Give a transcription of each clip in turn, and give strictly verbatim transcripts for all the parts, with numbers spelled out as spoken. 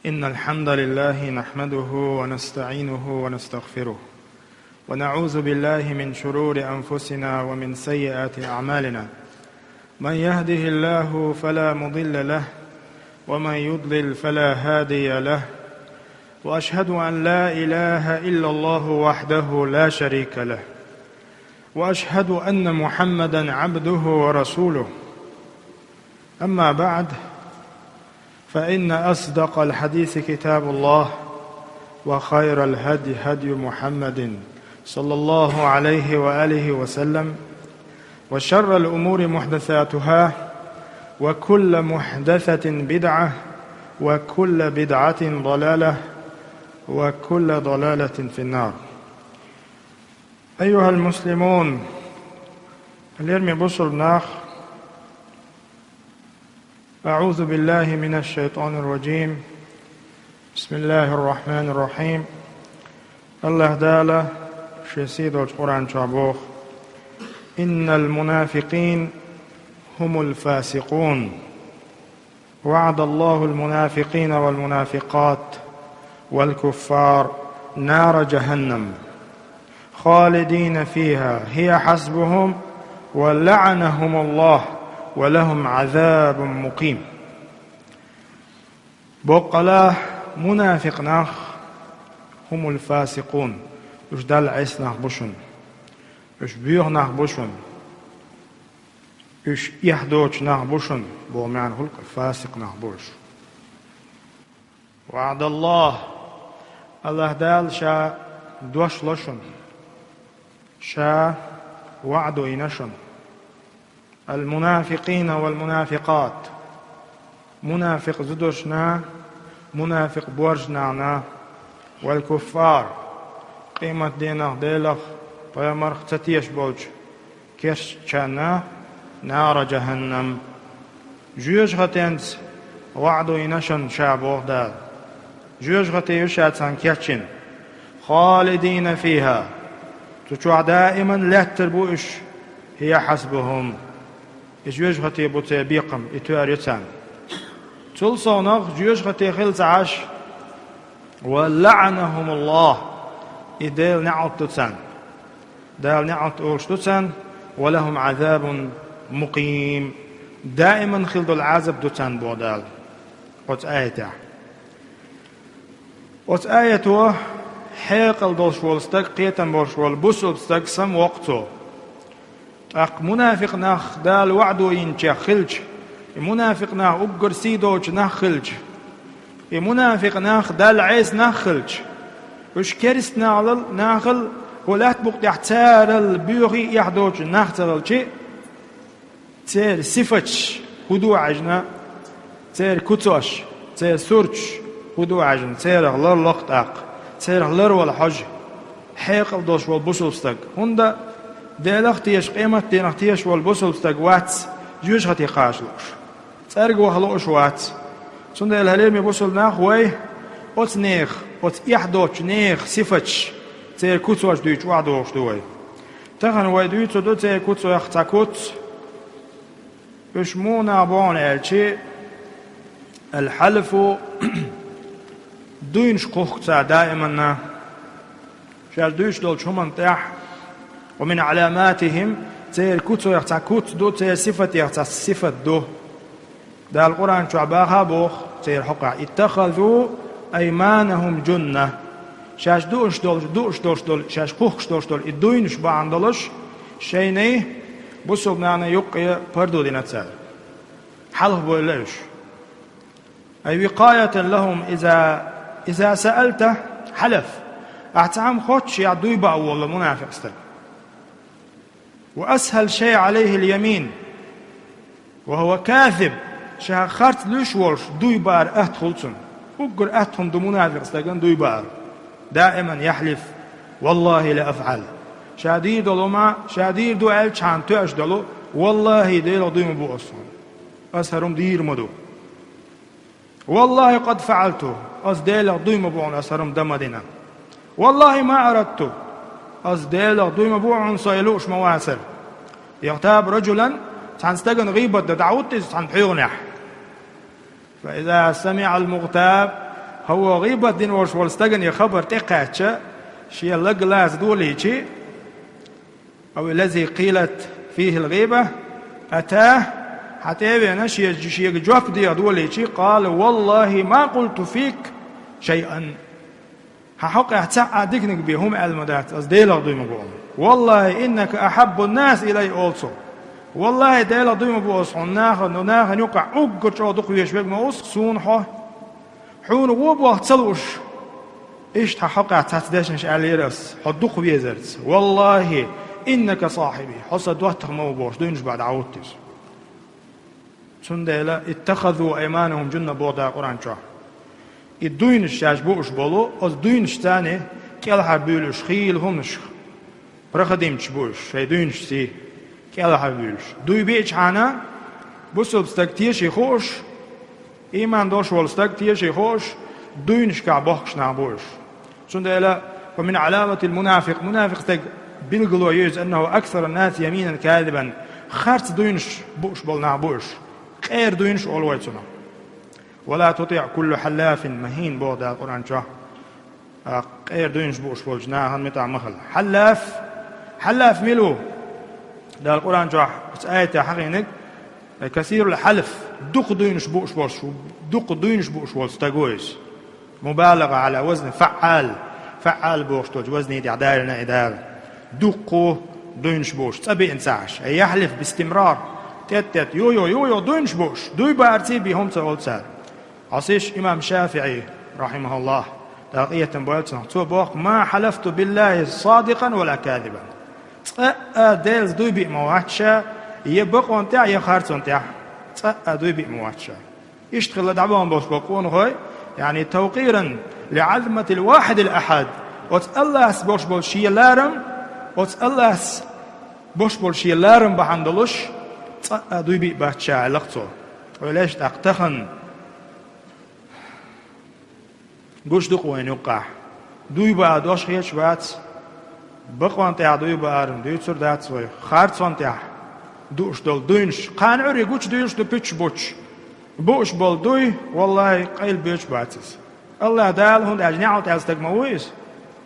إن الحمد لله نحمده ونستعينه ونستغفره، ونعوذ بالله من شرور أنفسنا ومن سيئات أعمالنا. من يهده الله فلا مضل له، ومن يضلل فلا هادي له. وأشهد أن لا إله إلا الله وحده لا شريك له، وأشهد أن محمدا عبده ورسوله. أما بعد، فإن أصدق الحديث كتاب الله، وخير الهدي هدي محمد صلى الله عليه وآله وسلم، وشر الأمور محدثاتها، وكل محدثة بدعة، وكل بدعة ضلالة، وكل ضلالة في النار. أيها المسلمون, лераме бусалба нах, أعوذ بالله من الشيطان الرجيم. بسم الله الرحمن الرحيم. АллахӀ Дала шен сийдолчу Къуръан чохь боху: إن المنافقين هم الفاسقون. وعد الله المنافقين والمنافقات والكفار نار جهنم خالدين فيها هي حسبهم ولعنهم الله ولهم عذاب مقيم. Боккъала, мунафикъ нах, هم الفاسقون, уьш Далла Ӏеса нах бу шуна, уьш боьха нах бу шуна, уьш эхь доцу нах бу шуна, боху маьӀна хуьлу, фасикъ нах бу уьш. وعد الله, АллахӀ Дала Ша дош ло шуна, Ша ваӀда йина шуна. المنافقين والمنافقات, мунафикъ зударшна, мунафикъ боршнана, والكفار, къематдийнах Делах, пайхамарх ца тешаш болчу керстачарна, نار جهنم, жоьжахатинца ваӀда йина шуна Ша, боху Дала. Жоьжахати ю Ша царна кечйина. خالدين فيها, цу чохь даиман лаьттар бу уьш, هي حسبهم, и жоьжахати бу церан бекхам, и тоьар ю царна. Цул совнах жоьжахати хила ца Ӏаш, ولعنهم الله, и Делан неӀалт ду царна. Дала неӀалт олуш ду царна, ولهم عذاب مقيم, даиман хила долу Ӏазап ду царна, боху Дала оцу аятехь. Оцу аято хьекъал долуш волу стаг, кхетам болуш волу бусалба стаг самавоккху цо. ТӀаккха мунафикъ нах Дала ваӀда йинчех хилча, и мунафикъ нах уггар сий доцу нах хилча, и мунафикъ нах Далла Ӏеса нах хилча, уьш керста нахал, нахал, хӀокху лаьттан букъа тӀехь царал боьхий, эхь доцу нах ца хилча, церан сифаташ хӀун ду Ӏаьжна, церан куцаш, церан сурташ хӀун ду Ӏаьжна, церах ларлакх тӀаккха, церах ларвала хьожа хьекъал долуш волу бусалба стаг. ХӀунда Делах а тешаш, къематдийнах тешаш волу бусалба стаг вац жоьжахати кхача лууш, цӀерга ваха лууш вац. Цундела, хьалеме бусалба нах, вай оцу нехан, оцу эхь доцучу нехан сифаташ, церан куцаш дуьйцуш охьадогӀуш ду вай. Тахана вай дуьйцур ду церан куцех цхьа куц. Уьш муха нах бу аьлча, الحلف, дуйнаш кхухку цара даиманна. Шаьш дуьйцуш долчу хӀуманна тӀехь, ومن علاماتهم, церан куцех цхьа куц ду, церан сифатех цхьа сифат ду. Дала Къуръан чохь баха а боху церан хьокъехь: اتخذوا أيمانهم جنة. Шаьш дууш долуш, дууш долуш долу, шаьш кхухкуш долуш долу и дуйнаш бахьана долуш, шайнай бусалба нахана юккъе пардо дина цара. Хьалха бевлла уьш. أي وقاية لهم إذا، إذا سألت حلف. Ахь цхьа хӀума хоттуш, ахь дуй баа волу мунафикъ стаг. وأسهل شيء عليه اليمين وهو كاذب. Ша харц луьйш волуш дуй баар атта хуьлу цунна. Уггар атта хӀума ду мунафикъ стагана дуй баар. دائما يحلف: والله لأفعل. Ша дийр долу хӀума, ша дийр ду аьлчхьана тоьаш долу: «Валлахи, Делах дуй ма бу ас хьуна. Ас хӀара хӀума дийр ма ду. والله قد فعلت. Ас Делах дуй ма бу хьуна, ас хӀара хӀума дан ма дина. والله ما أردت. Ас Делах дуй ма бу хьуна, со и лууш ма вацара». يغتاب رجلا, цхьана стагана гӀийбат дан дӀахӀутту иза цхьана пхьоьгӀанехь. فإذا سمع المغتاب, ХӀаьта гӀийбат дина волуш волу стагана и хабар тӀекхаьчча, шен лаг лаза долийчи, أو الذي قيلت فيه الغيبة، أتاه، хьан тӀе а веана, шен, шега жоп деха долийчи, قال: والله ما قلت فيك شيئا. Хьан хьокъехь цхьа а диканиг бен хӀума аьлла ма дац, ас Делах дуй ма бу хьуна. والله إنك أحب الناس إلي олу цо. Валлахьи, Делах дуй ма бу ас хьуна, нахана, нахана юкъахь уггар чӀогӀа дукха везаш верг ма ву суна хьо. Хьуна вон боху ца лууш, иштта хьан хьокъехь цхьацца дешнаш аьллера ас, хьо дукха везарца. والله إنك صاحبي, хьо сан доттагӀа ма ву бохуш, дуйнаш бахьа дӀахӀутту иза. Цундела: اتخذوا أيمانهم جنة боху Дала Къуръан чохь. И дуйнаш шаьш бууш болу, оцу дуйнашца кӀелхьарбуьйлуш хийла хӀуманашка, прохадимчаш бу уьш, шайн дуйнаш сий кӀелхьарбуьйлуш. Дуй биъчхьана, бусалба стаг теший хууш, ийман долуш волу стаг теший хууш, дуйнашкахь бохкуш нах бу уьш. Цундела: ومن علامة المنافق, мунафикъ стеган билгало ю иза, أنه أكثر الناس يمينا كاذبا, харц дуйнаш бууш болу нах бу уьш. Къера дуйнаш олу вай цунах. ولا تطع كل حلاف مهين боху Дала Къуръан чохь. А, къера дуйнаш бууш болчу нахана муьтӀахь ма хила. Хьаллаф, хьаллаф мила ву? Дала Къуръан чохь оцу аятехь хьахийнарг, كثير الحلف, дукха дуйнаш бууш болуш, дукха дуйнаш бууш волу стаг ву иза. مبالغة على وزن فعال. فعال бохуш долчу вазни тӀехь далийна и Дала. Дуккха дуйнаш бууш, цӀа биъна ца Ӏаш. أي يحلف باستمرار. ТӀетта-тӀетта, юха-юха, юха-юха дуйнаш бууш, дуй баарций бен хӀума ца олу цара. Ӏасиш имам ШафиӀи, рахьимахуллахь, Дала къинхетам бойла цунах, цо боху: ما حلفت بالله صادقا ولا كاذبا. Цкъа а Делаца дуй биъ ма вац ша, я бакъонна тӀехь, я харцонна тӀехь. Цкъа а дуй биъ ма вац ша. Иштта хилла дӀабахана болуш болу къонахой, يعني توقيرا لعظمة الواحد الأحد. Оцу Аллахьца болуш болу шен ларам, оцу Аллахьца болуш болу шен ларам бахьана долуш, цкъа а дуй биъ бац ша, аьлла-кх цо. Хьо леш тӀаккха тахана гуш ду-кх вайна юккъахь. Дуй баа дош хеташ бац, бакъонна тӀехь дуй баарна дуьйцур дац вай. Харцонна тӀехь дууш долу дуйнаш, кхана Ӏуьйре гучудуьйлуш ду пуьташ бучу. Бууш болу дуй, валлахьи, къайлабоьдуш бац иза. Аллахь Дала, хӀунда аьлча неӀалт аьлла стаг ма ву иза.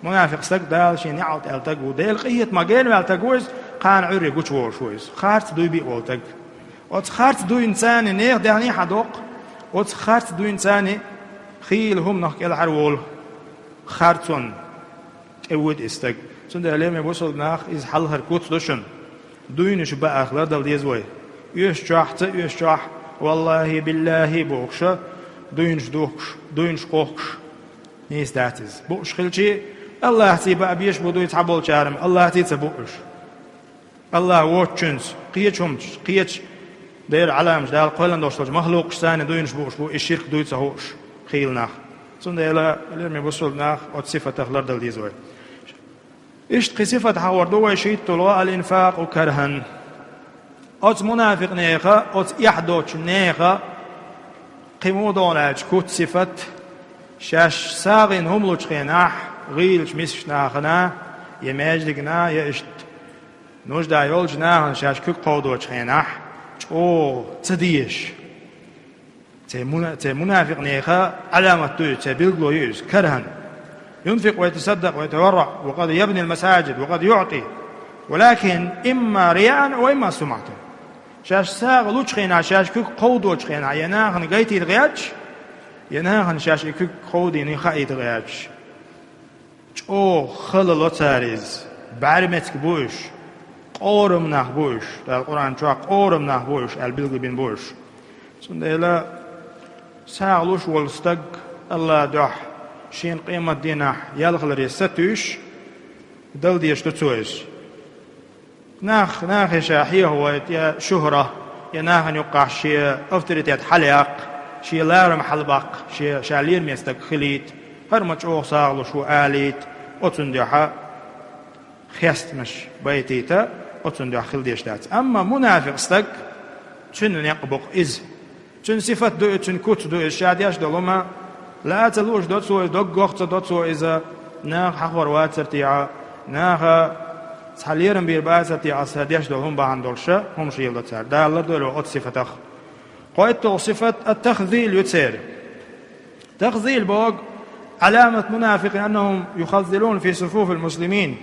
Мунафикъ стаг Дала шен неӀалт аьлла стаг ву. Делан къинхетамах генваьлла стаг ву иза, кхана Ӏуьйре гучуволуш ву иза. Харц дуй биъ волу стаг. Оцу харц дуйна царна нехан даьхний хьан доккху, оцу харц дуйна царна хийла хӀуманах кӀелхьарволу харцонна тӀевоьду иза стаг. Цундела, лераме бусалба нах, иза хьалхара куц ду шуна. Дуйнаш баах лардала деза вай. Оьшучохь, ца оьшучохь, валлахьи, биллахьи бохуша, дуйнаш духкуш, дуйнаш кхухкуш, нийса дац иза. Бууш хилчи, Аллахьций баа безаш бу дуй цхьаболчара, Аллахьций ца бу уьш. Аллахь воцучуьнца, кхечу хӀуманца, кхечу Делан Ӏаламаш, Дала кхоьллина долуш долчу махлукъашца дуйнаш бууш бу, и ширк дуй ца хууш хийла нах. Цундела, лераме бусалба нах, оцу сифатах лардала деза вай. Иштта кхин сифат хьахор ду вай шийтталгӀа: الإنفاق كرها. Оцу мунафикъ нехан, оцу эхь доцучу нехан кхин муха ду аьлча куц сифат: шаьш сагӀина хӀума лучу хенахь, гӀийлачу мискачу нахана, я маьждигна, я иштта нужда йолчу нахана шаьш куьг кховдочу хенахь, чӀогӀа ца дезаш. Церан муна-, церан мунафикъ нехан Ӏаламат ду иза, церан билгало ю иза, كرها. ينفق ويتصدق ويتبرع وقد يبني المساجد وقد يعطي، ولكن إما رياء وإما سمعة. Шаьш сагӀа лучу хенахь, шаьш куьг кховдочу хенахь, я нахана гайтийта гӀерташ, я нахана шаьш и куьг кховдийна хаийта гӀерташ. ЧӀогӀа хала ло цара иза, бӀаьрмециг бу уьш, къорам нах бу уьш, Дала Къуръан чохь къорам нах бу уьш аьлла билгалбина бу уьш. Цундела сагӀа луш волу стаг Аллахьан дуьхьа шена къематдийнахь ял хиларе сатуьйсуш, дала дезаш ду цо иза. Нах, нахе ша хьехавайта, я шухӀра, я нахана юккъахь шен авторитет хьалаяккха, шен ларам хьалабаккха, шен, ша лераме стаг хилийта, хӀара ма чӀогӀа сагӀа луш ву алийта, оцунна дуьхьа хестамаш байтийта, оцунна дуьхьа хила дезаш дац. Амма мунафикъ стаг, цуьнан некъ бу-кх иза. Цуьнан сифат ду и, цуьнан куц ду иза, ша деш долу хӀума лаа ца лууш до цо иза, доггах ца до цо иза, наха хьахор вацар техьа, наха цхьа лерам бийр бацар техьа, аса деш долу хӀума бахьана долуша, хӀума шийла до цара. Дала лардойла вай оцу сифатах. КхойтталгӀа сифат, التخذيل ю церан. تخذيل بوق، علامة منافق أنهم يخذلون في صفوف المسلمين.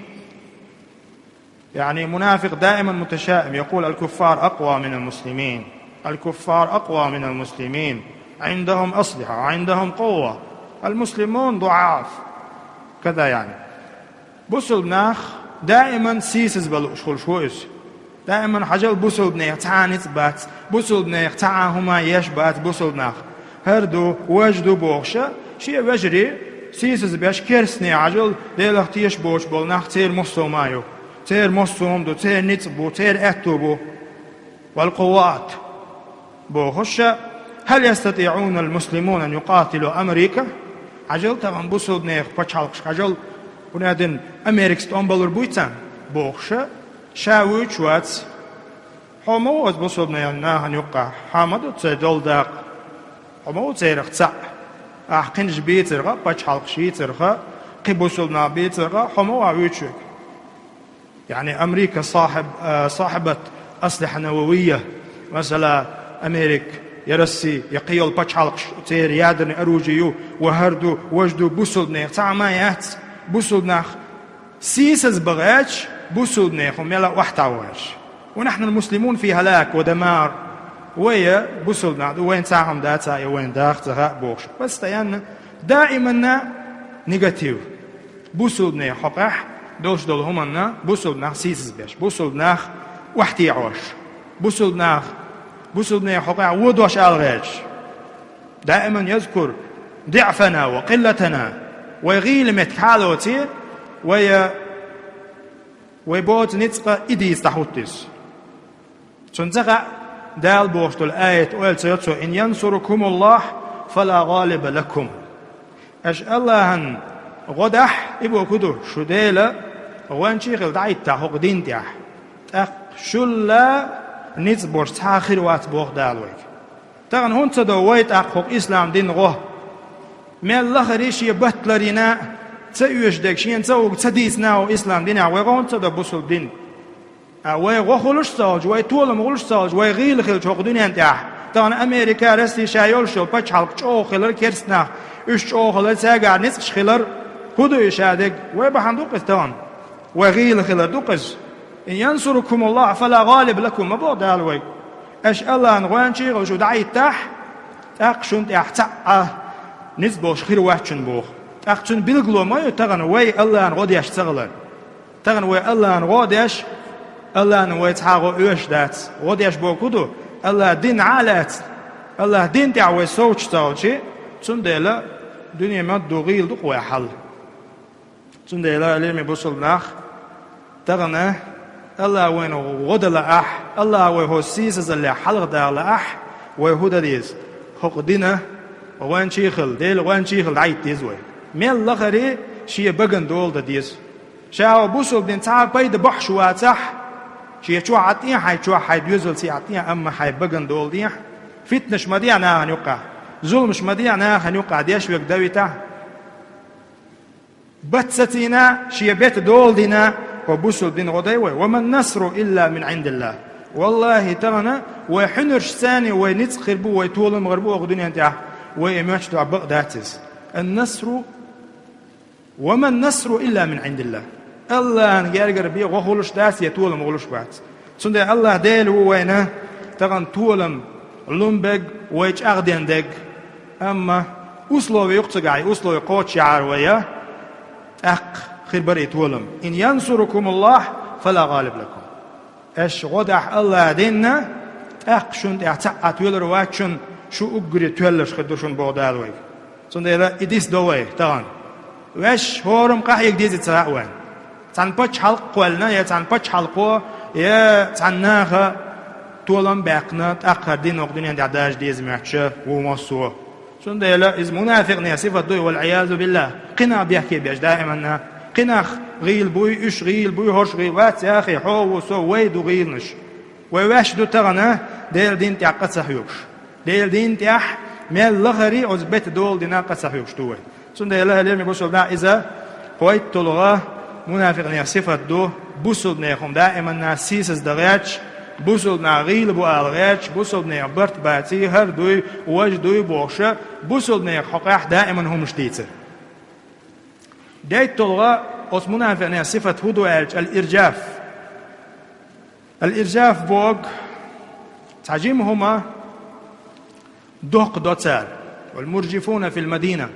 يعني منافق دائما متشائم، يقول: "الكفار أقوى من المسلمين، الكفار أقوى من المسلمين، عندهم أسلحة، عندهم قوة، المسلمون ضعاف"، كذا يعني. Бусулба нах даиман сийсаз бала уш хуьлуш ву иза. Даиман хьажал бусулба нехан цхьа а ницкъ бац, бусулба нехан цхьа а хӀума еш бац бусулба нах. ХӀара ду, важа ду бохуша, шен вежарий сийсаз беш керстне хьажал, Делах тешаш боцуш болу нах церан массо а ма ю. Церан массо а хӀума ду, церан ницкъ бу, церан аьтту бу. والقوات. Бохуша, هل يستطيعون المسلمون أن يقاتلوا أمريكا؟ Хьажал тахана бусулба нехан пачхьалкхашка хьажал, хӀунда аьлла Америкас тӀом балур буй царна? Бохуша, ша вуьйцуш вац. Хьо ма ву оцу бусулба нехан нахана юккъахь, хьан ма ду церан долу дакъа. Хьо ма ву церах цхьаъ. Ахь кхинаш бийцарха, пачхьалкхаш йийцарха, кхин бусулба нах бийцарха, хьо ма ву вуьйцуш верг. يعني أمريكا صاحب، آه، صاحبة أسلحة نووية. Масала, Америка, я Россия, я кхин йолу пачхьалкхаш, церан ядерный оружие ю, ва хӀара ду, важа ду, бусулба нехан цхьа а ма яц, бусулба нах сийсаз бан гӀерташ, бусулба нехан мел а охьатаӀо гӀерташ. ونحن المسلمون في هلاك ودمار. Вай бусулба нах ду, вайна цхьа а хӀума дац, я вайна даха ца хаьа бохуш. Постоянно, даиманна негатив. Бусулба нехан хьокъехь долуш долу хӀуманна бусулба нах сийсаз беш, бусулба нах охьатаӀош, бусулба нах, бусулба нехан хьокъехь вон дош ала гӀерташ. دائما يذكر ضعفنا وقلتنا. Вай гӀийла меттиг хьалоций, вай, вай боцу ницкъ и дийца дӀахӀутту иза. Цунна ца хаьа, Дала бохуш долу аят ойла ца йо цо: إن ينصركم الله فلا غالب لكم. Аша АллахӀан гӀо дахь, и бохург ду, шу Дела гӀоьнчий хила дӀахӀиттахь хӀокху дин тӀехь, тӀаккха шул а ницкъ болуш цхьа а хир вац боху Дала вайга. Тахана хӀунда ца до вай тӀаккха хӀокху ислам дин гӀо? Мел лахара шен батталарина а ца оьшу дерг, шена ца вуьгу ца дийцина а хӀокху ислам динехь вай гӀо хӀунда ца до бусулба дин? А вай гӀо хуьлуш а ца хилча, вай толам хуьлуш а ца хилча, вай гӀийла хилча хӀокху дуьнен тӀехь, тахана Америка, Россия ша йолуш йолу пачхьалкх чӀогӀа хилар, керста нах, уьш чӀогӀа хилар, цаьргахь ницкъаш хилар, хӀун ду и ша дерг? Вай бахьана ду-кх иза тахана. Вай гӀийла хилар ду-кх иза. إن ينصركم الله فلا غالب لكم, ма боху Дала вайга. Аша АллахӀан гӀоьнчий хила шу дӀахӀиттахь, тӀаккха шуна тӀехь цхьа а ницкъ болуш хир вац шуна боху. ТӀаккха цуьнан билгало ма ю тахана вай АллахӀан гӀо деш ца хилар. Тахана вай АллахӀан гӀо а деш, АллахӀна вай цхьа а гӀо оьшуш дац. ГӀо деш бохург хӀун ду? АллахӀан дин Ӏа а лаьцна, АллахӀан дин тӀехь вай совцуш ца хилча, цундела дуьне ма-дду гӀийла ду-кх вай хьал. Цундела, лераме бусулба нах, тахана АллахӀа вайна гӀо дан лаахь, АллахӀа вай хӀокху сийсазаллех хьалхадаха лаахь, вай хӀун дан деза? ХӀокху дина гӀоьнчий хила, Дела гӀоьнчий хила дӀахӀитта деза вай. Мел лахара шен багана дола дан деза. Ша хӀокху бусулба динан цхьа а пайда бахьаш вацахь, шен чохь а тӀе, хьайн чохь, хьайн доьзалций а тӀе, амма хьайн багана дола дехьа, фитнаш ма дехьа нахана юккъахь, зуламаш ма дехьа нахана юккъахь, деш верг дан витахь. Бац сацийна, шен бета дола дина, хӀокху бусулба дина гӀо дай вай. وما النصر إلا من عند الله. ВаллахӀи, тахана вай хьуьнаршца а вай ницкъ хир бу, вай толам гӀар бу хӀокху дуьнен тӀехь, вай и моьттуш дуьхьа бакъ дац иза. النصر، وما النصر إلا من عند الله. АллахӀан гергара бен гӀо хуьлуш дац, я толам хуьлуш бац. Цундела АллахӀ Дела ву вайна тахана толам лун берг, вай чӀагӀден дерг. Амма условие ю-кх цигахь, и условие кхочушъяхьара вай, тӀаккха хир бара и толам. إن ينصركم الله فلا غالب لكم. Аша гӀо дахь АллахӀан динна, тӀаккха шуна тӀехь цхьа а тоьлур вац шуна, шу уггаре тоьлларш хир ду шуна боху Дала вайга. Цундела и дис до вай тахана. Ваьш хӀораммо къахьега деза ца хаьа вайна. Цхьана пачхьалкх кхоьллина, я цхьана пачхьалкхо, я цхьана наха толам а баьккхина, тӀаккха хӀара дин хӀокху дуьнен тӀехь даржа деза моьттуш ву массо а. Цундела иза мунафикъийн сифат ду, والعياذ بالله. Кхин нах бехке беш даиманна. Кхин нах гӀийла буй, уьш гӀийла буй, хӀорш гӀийла вац, яхий, хьо а ву, со а ву, вай ду гӀийланаш. Вай ваьш ду тахана Делан дин тӀехь къа ца хьоьгуш. Делан дин тӀехь мел лахара оцу бета дола дина къа ца хьоьгуш ду вай. Цундела, лераме бусулба нах, иза кхойтталгӀа мунафикъийн сифат ду, бусулба нехан даиманна сийсаз дан гӀерташ, Бусалба нах гӀийла бу ала гӀерташ, бусалба нехан барт баций, хӀара дуй, важа дуй бохуш, бусалба нехан хьокъехь даиман хӀуманаш дийцар. ДийтталгӀа оцу мунафикъийн сифат хӀун ду аьлча, ал-иржаф. Ал-иржаф боху цхьа жима хӀума доккха до цара. Вал-муржифуна фил-мадина.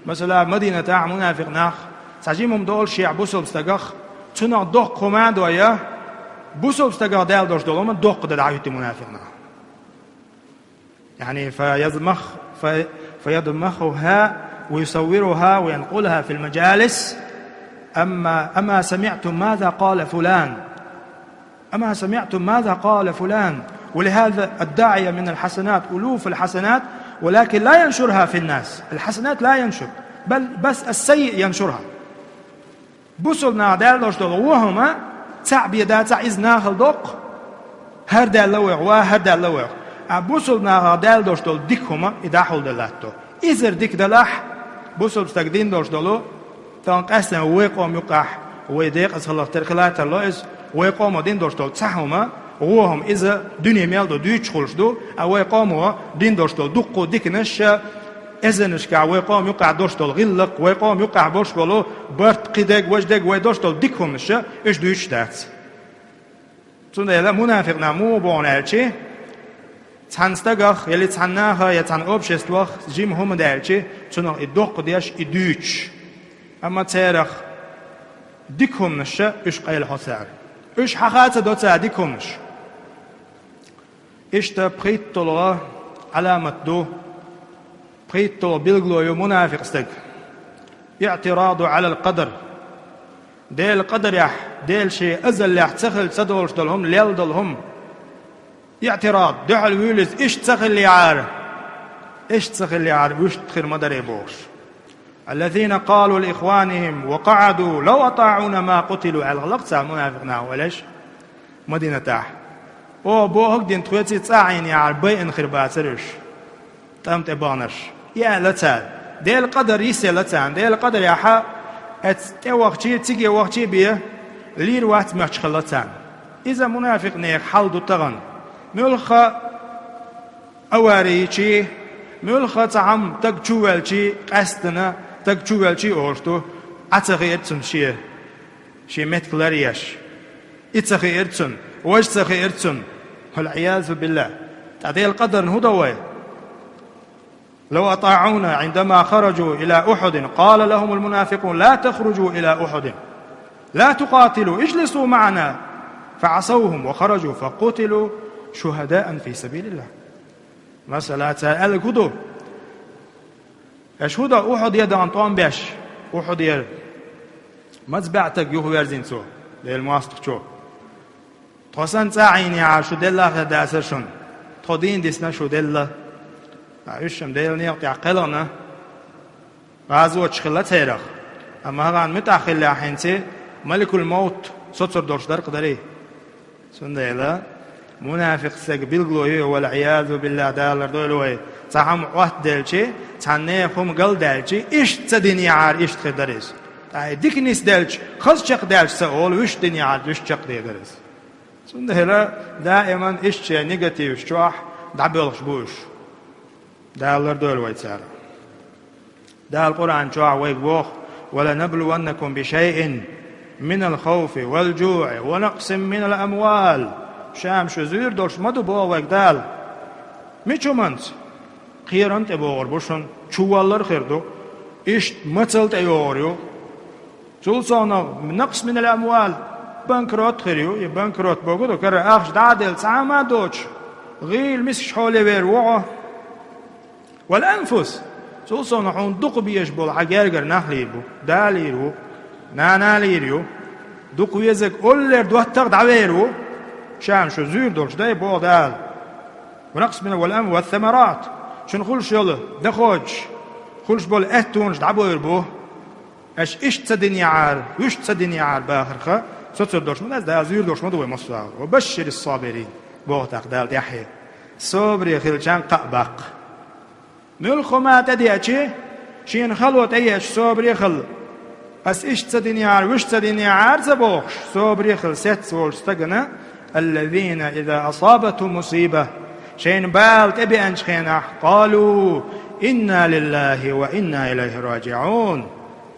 Масала, Мадинатахь мунафикъ нах цхьа жима хӀума долуш шех бусалба стагах, цунах доккха хӀума а дой, бусалба стагах даьлла долуш долу хӀума доккха дан дӀахӀуьтту мунафикъ нах. يعني فيضمخ في فيضمخها ويصورها وينقلها في المجالس. أما أما سمعتم ماذا قال فلان؟ أما سمعتم ماذا قال فلان؟ ولهذا الداعية من الحسنات ألوف الحسنات، ولكن لا ينشرها في الناس. الحسنات لا ينشر، بل بس السيء ينشرها. Бусалба наха даьлла долуш долу вон хӀума цхьаъ бен дац, иза нахала доккху, хӀара даьлла вайх, ва хӀара даьлла вайх. А бусалба нахах даьлла долуш долу дика хӀума и дӀахьулдан латто. Иза дика далахь, бусалба стаг дина долуш долу, тахана къаьстина вай къоман юкъахь, вай декъаза хиларх тера хила тарло иза, вай къомо дина долуш долу цхьа хӀума, вон хӀума иза дуьне мел ду дуьйцуш хуьлуш ду, а вай къомо дина долуш долу дуккха а диканаш, эзарнашкахь вай къоман юкъахь долуш долу гӀиллакх, вай къоман юкъахь болуш болу барт, кхидерг, важдерг вай долуш долу дика хӀуманаш, уьш дуьйцуш дац. Цундела мунафикъ нах муха боху аьлча, цхьана стагах, я цхьана наха, я цхьана обществах жима хӀума даьлча, цунах и доккха деш, и дуьйцуш. Амма церах дика хӀуманаш уьш къайлахьо цара. Уьш хьаха ца до цара дика хӀуманаш. Иштта пхийтталгӀа Ӏаламат ду, пхийтталгӀа билгало ю мунафикъ стаг. اعتراض على القدر. Делан къадарехь, Дела шен азаллехь ца хилла ца долуш долу хӀума, лелла долу хӀума. اعتراض, дуьхьал вуьйлу иза, иштта ца хиллехьара, иштта ца хиллехьара, вуьшта хир ма дарий бохуш. الذين قالوا لإخوانهم وقعدوا لو أطاعونا ما قتلوا, аьлла хилла-кх цара мунафикъ наха, валеш, Мадинатахь. Оха бохург дина тхоьца цӀа а Ӏийнехьара, байъина хир бацара уьш, тӀам тӀе баханарш. И аьлла цара. Делан къадар йисъелла царна. Делан къадарехь, эцца тӀе вахчий, циге вахчий бен, лийр вац моьттуш хилла царна. Иза мунафикъ нехан хьал ду тахана. Муьлхха авари йичий, муьлхха цхьа хӀума стаг чувелчий, къаьстина стаг чувелчий олуш ду, Ӏа ца хиира цунна шен, шен меттиг лар а еш. И ца хиира цунна, важа ца хиира цунна. والعياذ بالله. ТӀаккха Делан къадарна хӀун до вай? لو أطاعونا عندما خرجوا إلى أحد قال لهم المنافقون لا تخرجوا إلى أحد، لا تقاتلوا، اجلسوا معنا، فعصوهم وخرجوا فقتلوا شهداء في سبيل الله. Масала, цара аьлларг хӀун ду? Аша хӀун до Ухьуде дахана тӀом беш? Ухьудера маза баьӀ стаг юхаверзийна цо, Делан мостагӀчо. Тхо санна цӀа а Ӏийнехьара, шу делла а хир дацара шуна. Тхо дийна дисна, шу делла. Ткъа уьш-м Делан некъа тӀехь кхелхина, гӀазоташ хилла церах. Амма хӀара муьтӀахь хиллехь хӀинца, маликул-мовт соцур долуш дара-кх дарий. Цундела мунафикъ стеган билгало ю, вал-Ӏиязу биллахӀ, Дала лардойла вай. Цхьа хӀума Ӏоттаделча, цхьана нехан хӀума галдаьлча, иштта ца динехьара, иштта хир дара иза. Ткъа и дика нисделча, хаза чекхдаьлча ца олу, вуьшта динехьара, вуьшта чекхдер дара иза. Цундела даиман иштта шайн негативаш чохь дӀабоьлхуш бу уьш. Дала лардойла вай царах. Дала Къуръан чохь вайга боху: «ولنبلونكم بشيء من الخوف والجوع ونقص من الأموال». Ша-м шу зуьйр долуш ма ду, боху вайга Дала. Мича хӀуманца? Кхерам тӀе богӀур бу шуна, чуваллар а хир ду, иштта мацалла тӀе йогӀур ю. Цул совнаха نقص من الأموال, банкрот хир ю, и банкрот бохург ду, кара ахча дӀа а делла, цхьа хӀума а доцуш, гӀийла мискаш хьоле вер ву хьо. والأنفس, цул совнаха хьуна дукха безаш болу хьан гергара нах лийр бу, да лийр ву, нана лийр ю, дукха везарг оллера доттагӀа дӀавер ву, ша-м шу зуьйр долуш дай, боху Дала. ونقص من والأم والثمرات, шуна хуьлуш йолу доход, хуьлуш болу аьттонаш дӀабойр бу. Аша иштта ца динехьара, вуьшта ца динехьара бахарх соцур долуш ма дац, Дала зуьйр долуш ма ду вай массо а. وبشر الصابرين, боху тӀаккха Дала тӀаьхье. Собаре хиллачарна кхаъ баккха. Муьлхха хӀума тӀедеача, шена хало тӀееача, собаре хила. Ас иштта ца динехьара, вуьшта ца динехьара ца бохуш, собаре хила сецца волчу стагана الذين إذا أصابتهم مصيبة, шайна бала тӀебеанчу хенахь, قالوا إنا لله وإنا إليه راجعون,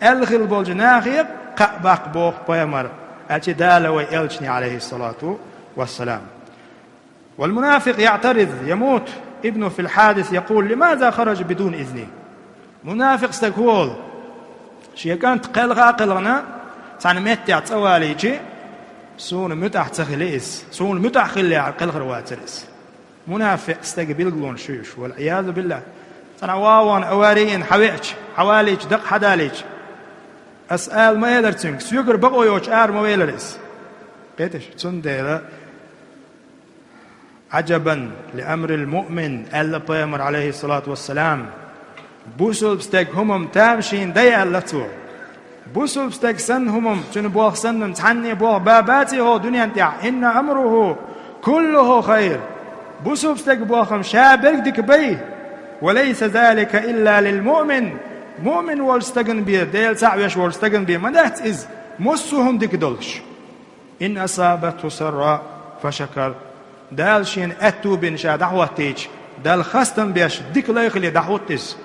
аьлла хилла болчу нахе кхаъ баккха боху пайхамар, аьлча Дала вай элчане, عليه الصلاة والسلام. والمنافق يعترض يموت ابنه في الحادث يقول لماذا خرج بدون إذني؟ Мунафикъ стаг хӀун волу? Шен кӀант кхелха а кхелхина, цхьана меттехь цӀа валийчи, суна муьтӀахь ца хили иза, суна муьтӀахь хиллехь кхелхар вацара иза. Мунафикъ стаг билгалонаш ю уьш, والعياذ بالله. Цхьана вагӀана аварийна хьан веача, хьан валийча, дакъа хьан далийча, ас ала ма элара цуьнга, соьгара бакъо йоцуш ара ма велара иза. Кхеташ, цундела عجبا لأمر المؤمن, аьлла пайхамар, عليه الصلاة والسلام, бусулба стаг хӀумам тамашийна дай аьлла цо. Бусулба стаг санна хӀумам, цуьнан болх санна, цхьанне болх ба баций хӀокху дуьнен тӀехь, إن أمره كله خير. Бусулба стаг болх-м ша берг дика бай. وليس ذلك إلا للمؤمن. Муъмин волчу стагана бен, Дела цхьаъ веш волчу стагана бен ма дац иза, массо а хӀума дика долуш. إن أصابته سراء فشكر. Дала шена аьтту бина ша дӀахӀоттийча, Далла хастам беш, дика лай хиле дӀахӀутту иза.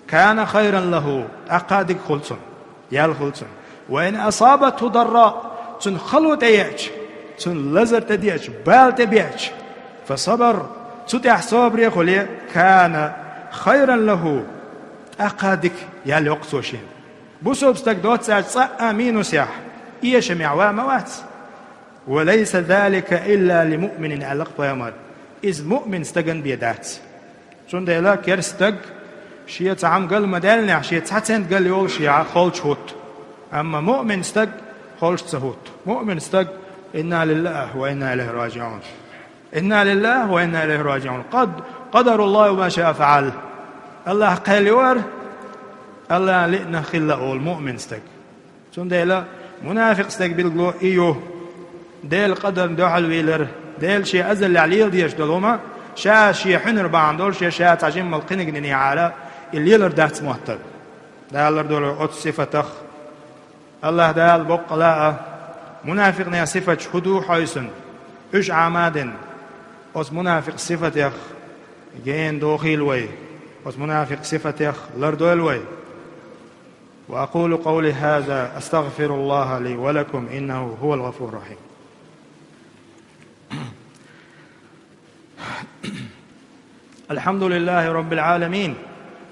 كان خيرا له, тӀаккха а дика хуьлу цунна, ял хуьлу цунна. وإن أصابته ضراء, цунна хало тӀееача, цунна лазар тӀедеача, бала тӀебеача, فصبر, цу тӀехь собаре а хуьле, كان خيرا له, тӀаккха а дика ял йоккху цо шена. Бусулба стаг доццачу цкъа а минусехь, эшамехь ван ма вац. وليس ذلك إلا لمؤمن, аьлла-кх пайхамар. Иза муъмин стагана бен дац. Цундела керста стаг шен цхьа хӀума гал ма даьллинехь, шен цхьа цент гал йолуш яхь холчу хӀутту. Амма муъмин стаг холчу ца хӀутту. Муъмин стаг, إنا لله وإنا إليه راجعون. إنا لله وإنا إليه راجعون. قد، قدر الله وما شاء فعل. АллахӀ кхел йора, АллахӀан лиъна хилла олу муъмин стаг. Цундела мунафикъ стаг билгало и ю. Делан къадарна дуьхьал вийлар, Дела шен азаллехь лела дезаш долу хӀума, ша шен хьуьнар бахьана долуш, я ша цхьа жиммал кхиниг нинехьара, и лелар дац моттар. Дала лардойла оцу сифатах. АллахӀ Дала боккъала а, мунафикънех сифаташ хӀун ду хьойсун, уьш Ӏама а дина, оцу мунафикъ сифатех гена дохийла вай, оцу мунафикъ сифатех лардойла вай. وأقول قولي هذا أستغفر الله لي ولكم إنه هو الغفور الرحيم. الحمد لله رب العالمين،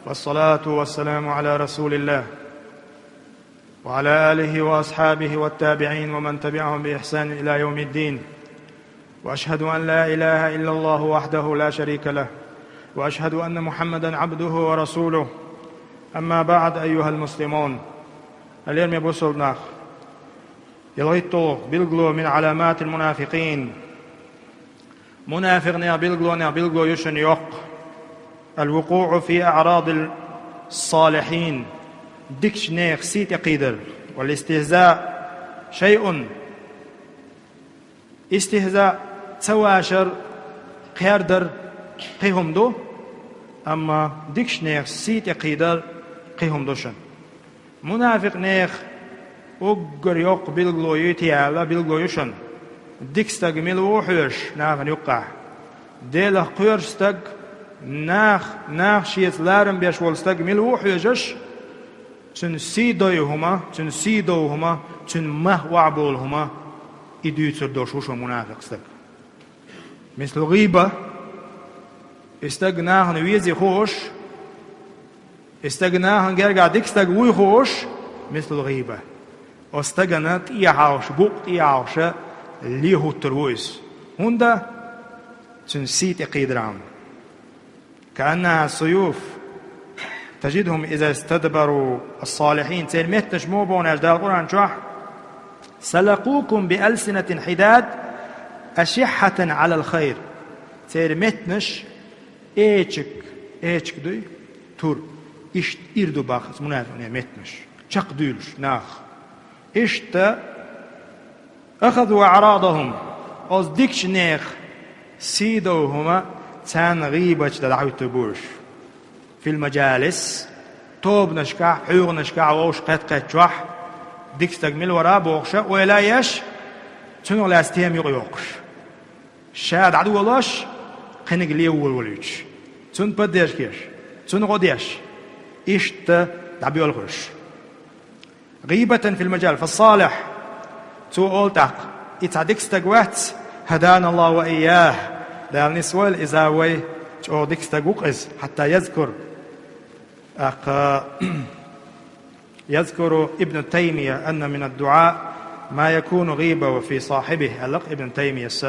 والصلاة والسلام على رسول الله وعلى آله وأصحابه والتابعين ومن تبعهم بإحسان إلى يوم الدين. وأشهد أن لا إله إلا الله وحده لا شريك له، وأشهد أن محمدا عبده ورسوله. أما بعد، أيها المسلمون. Хьалерме бусулба нах, ялхитталгӀа билгало, من علامات المنافقين, мунафикънех билгалонех билгало ю шуна йоккха: الوقوع في أعراض الصالحين, дикачу нехан сий тӀекхийдар, والاستهزاء شيء, истихза, ца вашар, кхердар кхин хӀума ду, амма дикачу нехан сий тӀекхийдар кхин хӀума ду шуна. Мунафикъ нехан уггар йоккха билгало юй те аьлла, билгало ю шуна. Дика стаг мила ву хьоьжуш нахана юккъехь? Делах кхоьруш стаг, нах, нах шеца ларам беш волу стаг мила ву хьоьжуш? Цуьнан сий дойу хӀума, цуьнан сий дов хӀума, цуьнан мах охьаболу хӀума, и дуьйцур долуш ву шуна мунафикъ стаг. Мисал гӀийба, и стаг нахана везий хууш, и стаг нахана гергахь дика стаг вуй хууш, мисал гӀийба. Оцу стагана тӀехьалхаш, букъ тӀехьалхаша ле хӀуттур ву иза. ХӀунда? Цуьнан сий тӀекхийдархьама. كأنها سيوف تجدهم إذا استدبروا الصالحين. Церан меттанаш муха боху аьлча Дала Къуръан чохь: سلقوكم بألسنة حداد أشحة على الخير. Церан меттанаш эчиг, эчиг дуй, тур, иштта ир ду боху мунафикъийн меттанаш, чекхдуьйлуш нах. Иштта أخذوا أعراضهم, оцу дикачу нехан сий дов хӀума царна гӀийбаташ дан дӀахӀуьттур бу уьш. في المجالس, тобанашкахь, хьоьгӀанашкахь вовшах кхетта-кхетта чохь, дика стаг мила вара бохуша ойла а еш, цунах лаьцна тема юкъа йоккхуш. Ша дӀадолош, кхиниг ле волавелча, цунна поддержка еш, цунна гӀо деш, иштта дӀабоьлхуш. غيبة في المجال، فالصالح. Цо оал тӀаккха: «И цхьа дика стаг вац, هدانا الله وإياه». Дала нисвойла иза вай, чӀогӀа дика стаг ву-кх иза, حتى يذكر. ТӀаккха يذكر ابن تيمية أن من الدعاء ما يكون غيبة في صاحبه, аьлла-кх Ибн Таймияс.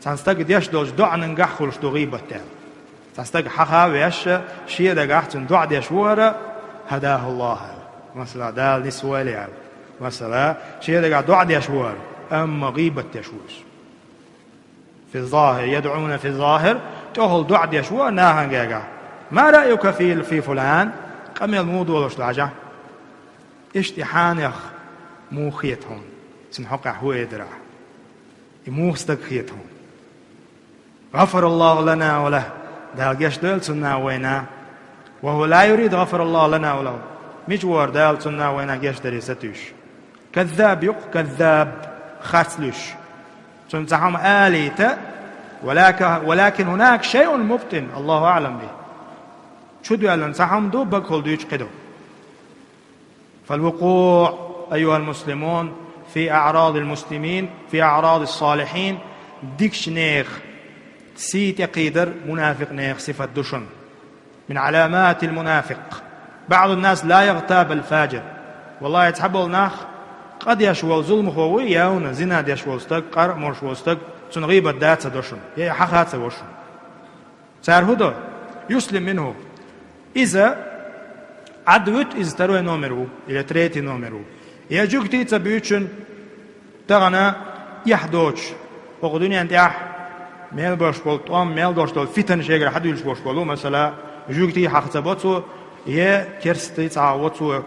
Цхьан стага деш долча доӀанангахь хуьлуш ду гӀийбат аьлла. Цхьа стаг хьаха а веш, шен дагахь цунна доӀа деш ву хӀара, هداه الله аьлла. Масала, Дала нисвойла аьлла. Масала, шен дагахь доӀа деш ву хӀара, амма гӀийбат деш ву иза. في الظاهر، يدعون في الظاهر, тӀехула доӀа деш ву хӀара нахана гергахь. ما رأيك في، في فلان؟ Къамел муха долуш ду хьажахь? Иштта и хьанех муха хета хьуна? Цуьнан хьокъехь хӀун эр дара ахь? И муха стаг хета хьуна? غفر الله لنا وله. Дала гечдойла цунна а вайна. وهو لا يريد غفر الله لنا وله. Мича ву хӀара Дала цунна а вайна гечдаре сатуьйсуш? كذاب ю-кх, كذاب, харц луьйш. Цунна цхьа хӀума алийта, ولكن، ولكن هناك شيء مبطن، الله أعلم به. Чу доьллина цхьа хӀума ду, багахула дуьйцуш кхин ду. فالوقوع أيها المسلمون في أعراض المسلمين، في أعراض الصالحين, дикачу нехан сий тӀекхийдар мунафикъ нехан сифат ду шуна. من علامات المنافق. بعض الناس لا يغتاب الفاجر. ВаллахӀи, цхьаболу нах къа деш волу зуламхо ву, явна зина деш волу стаг, къар а молуш волу стаг, цунна гӀийбат да а ца до шуна, я и хьаха а ца во шуна. Цара хӀун до? يسلم منه. Иза Ӏад вуьту, иза второй номер ву, или третий номер ву. Я жуьгтий ца буьйцу шуна, тахана эхь доцуш, хӀокху дуьнен тӀехь мел беш болу тӀом, мел долуш долу фитан шегара хьадуьйлуш болуш болу, масала, жуьгтий хьаха ца бо цо, я керстий цхьа а во цо,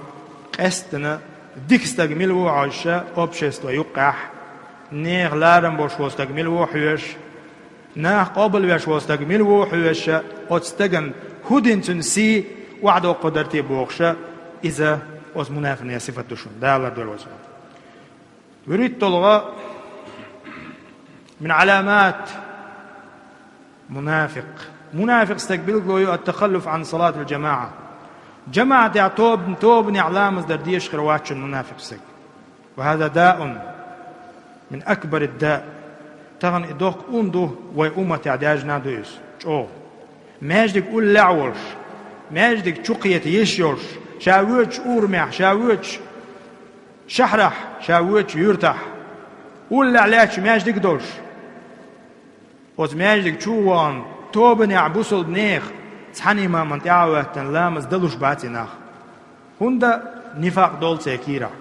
къаьсттина дика стаг мила ву хьожуша общество юккъехь, нехан ларам болуш волу стаг мила ву хьоьжуш, нах къобалвеш волу стаг мила ву хьоьжуша, оцу стагана хӀун дина цуьнан сий охьадоккхур дара те бохуша, иза оцу мунафикъан сифат ду шуна, Дала лардойла вай цунах. ВуьрхӀитталгӀа, من علامات المنافق. Мунафикъ стаг билгало ю التخلف عن صلاة الجماعة. ЖамаӀатехь тоба-, тобанехь ламаз дар дезаш хир вац шуна мунафикъ стаг. وهذا داء من أكبر الداء. Тахана и доккха ун ду, вай умматехь даьржина а ду иза, чӀогӀа. Маьждиг уллехь а волуш, маьждиг чу кхета йиш йолуш, ша воьдучу урамехь, ша воьдучу шахьарахь, ша воьдучу юьртахь, уллехь лаьтташ маьждиг а долуш, оцу маьждиг чу а вахана, тобанехь бусалба нехан цхьана имаман тӀаьхьа а хӀоьттина ламаз далуш бац и нах. ХӀунда? Нифакъ долу церан кийрахь.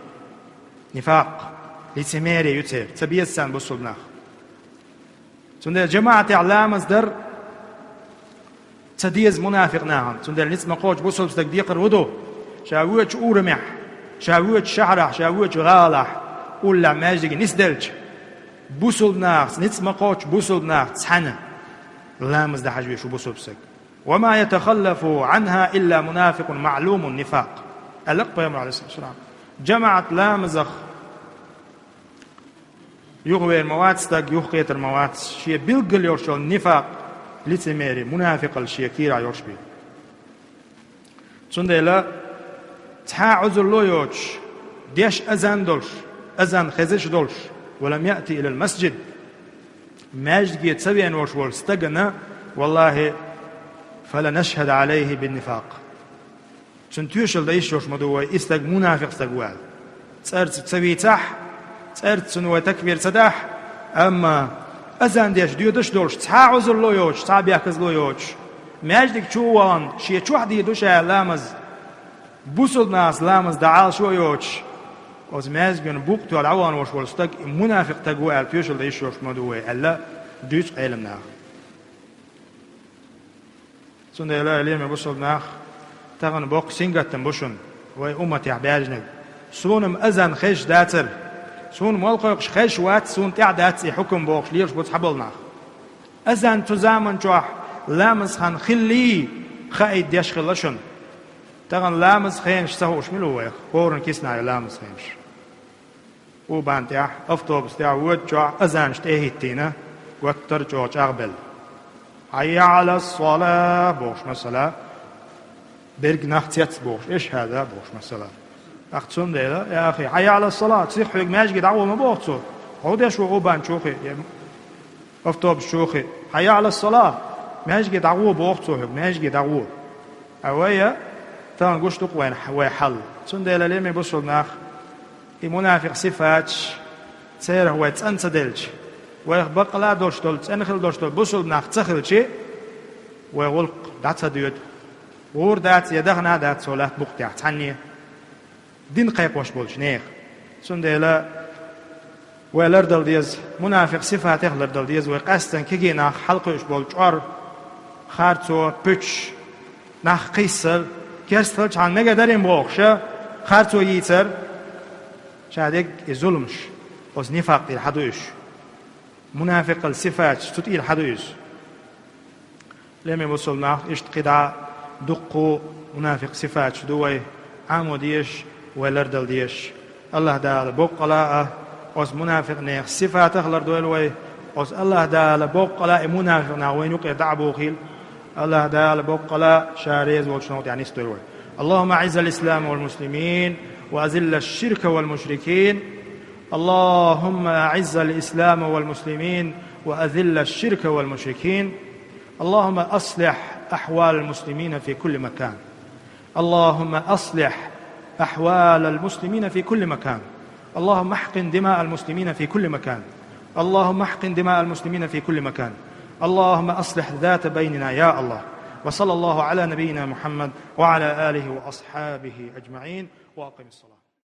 Нифакъ, лицемерие ю церан, ца беза царна бусалба нах. Цундела жамаӀатехь ламаз дар ца деза мунафикъ нахана. Цундела ницкъ ма кхочу бусалба стаг декхар хӀун ду? Ша воьдучу урамехь, ша воьдучу шахьарахь, ша воьдучу гӀалахь, уллехь маьждиге нисделча, бусалба нахаца, ницкъ ма кхочу бусалба нахаца цхьаьна ламаз дан хьажа везаш ву бусалба стаг. وما يتخلف عنها إلا منافق معلوم النفاق. Аьлла-кх Пайхамара, عليه الصلاة والسلام, жамаӀат ламазах юхавер ма вац стаг, юхакхетар ма вац, шен билггал йолуш йолу нифакъ, лицемерие, мунафикъалла шен кийрахь йолуш бен. Цундела цхьа а Ӏузурло а йоцуш, деш азан долуш, азан хезаш а долуш, ولم يأت إلى المسجد, маьждиге ца веана волуш волу стагана, валлахӀи, فلنشهد عليه بالنفاق. Цунна тоьшалла дан йиш йолуш ма ду вай, и стаг мунафикъ стаг ву аьлла. ЦӀарца ца вийцахь, цӀарца цунна вай такбир ца дахь, амма азан деш доьдуш а долуш, цхьа а Ӏузурло а йоцуш, цхьа а бехказло а йоцуш, маьждиг чу а вахана, шен чохь дийр ду ша аьлла ламаз, бусалба нахаца ламаз дан Ӏалашо а йоцуш, оцу маьждиган букъ тоьхна дӀавахана волуш волу стаг и мунафикъ стаг ву аьлла тоьшалла дан йиш йолуш ма ду вай аьлла, дуьйцу Ӏеламнаха. Цундела, лераме бусалба нах, тахана боккха сингаттам бу шуна, вай умматехь баьржинарг. Суна-м азан хезаш дацара, суна мел кхойкхуш хезаш вац, суна тӀехь дац и хьукам бохуш лелаш бу цхьаболу нах. Азан цу заман чохь ламаз хан хиллий хаийта деш хилла шуна. Тахана ламаз хенаш ца хууш мила ву вайх, хӀоранна кисана ю ламаз хенаш. У-Бан тӀехь, автобус тӀехь воьдучохь азанаш тӀе а хӀиттийна, Готтар чӀогӀа чӀагӀбелла. «Хьайя Ӏала ссала», бохуш, масала, берг нах цец бохуш, «Эшхьада», бохуш, масала. ТӀаккха цундела, я ахи, «Хьайя Ӏала ссала», сиха хьоьга маьждиге дӀагӀо ма боху цо. Хьо деш ву у бан чухи, я автобус чухи. «Хьайя Ӏала ссала», маьждиге дӀагӀо боху цо хьоьга, маьждиге дӀагӀо. А вай, тахана гуш ду-кх вайн, вай хьал. Цундела, лераме бусулба нах, и мунафикъ сифаташ церах вай цӀан ца делча, вайх баккъала а долуш долу, цӀена хила долуш долу бусулба нах ца хилча, вай гӀуллакх дӀа ца доьду. ГӀур дац я дахана а дац цо латта букъ тӀехь цхьанне, дин кхайкхош болчу нехан. Цундела вай лардала деза, мунафикъ сифатех лардала деза, вай къаьстина кегий нах хьалакхуьуш болу чӀор, харцо, пуьчаш, нах кхиссар, керсталла чхьана мега дарим бохуша, харцо йийцар, ша дерг и зуламаш, оцу нифакъ тӀера хьаду уьш. Мунафикъал сифаташ цу тӀера хьаду иза. Лераме бусулба нах, иштта кхидӀа дуккха мунафикъ сифаташ ду вай Ӏамо дезаш, вай лардала дезаш. АллахӀ Дала боккъала а оцу мунафикъ нехан сифатах лардойла вай. Оцу АллахӀ Дала боккъала а и мунафикъ нах вайна юкъера дӀа а бохийла. АллахӀ Дала боккъала а ша реза волчу новкъа тӀехь нисдойла вай. اللهم أعز الإسلام والمسلمين وأذل الشرك والمشركين. اللهم أعز الإسلام والمسلمين وأذل الشرك والمشركين. اللهم أصلح أحوال المسلمين في كل مكان. اللهم أصلح أحوال المسلمين في كل مكان. اللهم احقن دماء المسلمين في كل مكان. اللهم احقن دماء المسلمين في كل مكان. اللهم أصلح ذات بيننا يا الله. وصلى الله على نبينا محمد وعلى آله وأصحابه أجمعين. وأقم الصلاة.